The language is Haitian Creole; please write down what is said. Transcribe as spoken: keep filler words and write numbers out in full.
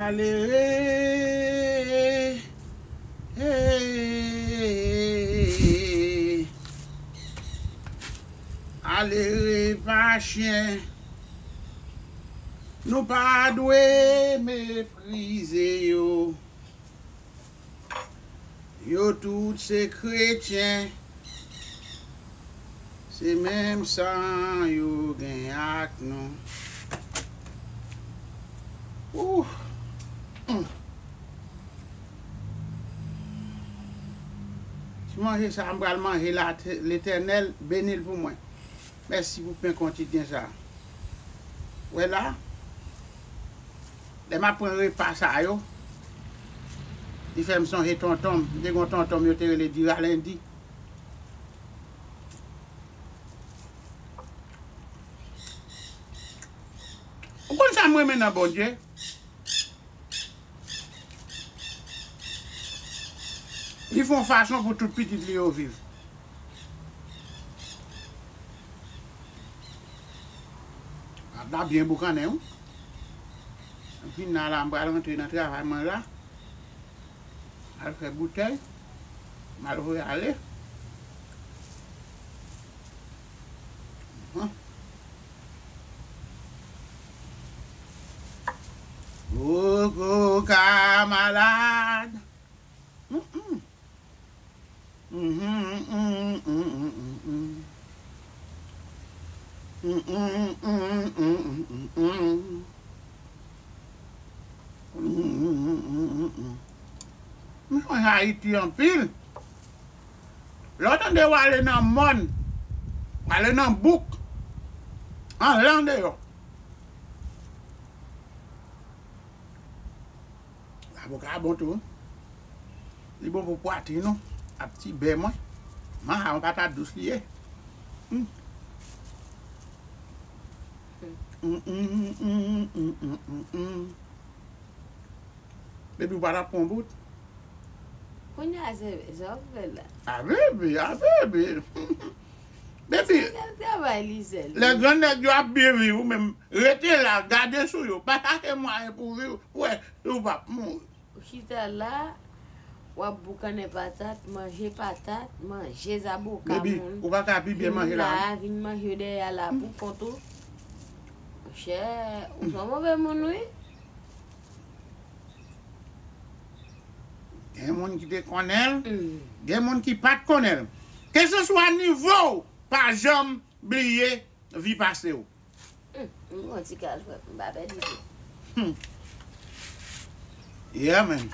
Malere, eh, malere pa chen. Nou pa dwe meprize yo. Yo tout se kretyen. Se menm san yo gen ak nou. Ouh. Mm. Ti manje sa, m pral manje la, Letènèl beni l pou mwen. Mèsi pou pen kontidyen sa. Wè la, lè m ap pran repa sa yo, li fè m sonje tonton m. M te gen yon tonton m yo te rele Diralendi. Ou konn sa m renmen nan Bondye? Li fè yon fason pou tout pitit li yo viv. Pap la byen boukannen, wi. Fin nan la, m pral rantre nan travay mwen la. Al fè boutèy. M al voye ale. Hum. Koko ka malad. Mm, mm. Mhm, mm, mm, mm, mm, mm. Mm, mm, mm, mm, mm, mm, mm. Mm, mm, mm, mm, mm, mm. M sonje Ayiti anpil. Lè w tande w ale nan mòn, w ale nan bouk, anlè andeyò. Avoka bon tou. Li bon pou pwatrin ou. Ak ti bè mwen. Manje a yon patat dous li ye. Hmm. Hmm, hmm, hmm. Epi w pa t ap pran bout. Kounye a se sa w fè la. A bebe, a bebe. Bebe, se kèl travay li sèl? Lè gran nèg yo ap byen viv, ou menm rete la, gade sou yo. Pa chache mwayen pou viv, pou wè si w p ap mouri. Ou chita la, w ap boukannen patat, manje patat, manje zaboka moun. Bebe, ou pa ka pi byen manje la. Vin la, vin manje dèyè la pou kont ou. Monchè, ou se yon move moun, wi. Gen moun ki te konnen l, gen moun ki pa t konnen l. Kèlkanswa nivo w, pa janm bliye vi pase w. Hmm, m gon ti kal frè m, m pa pèdi tou. Hmm. Yeah, man.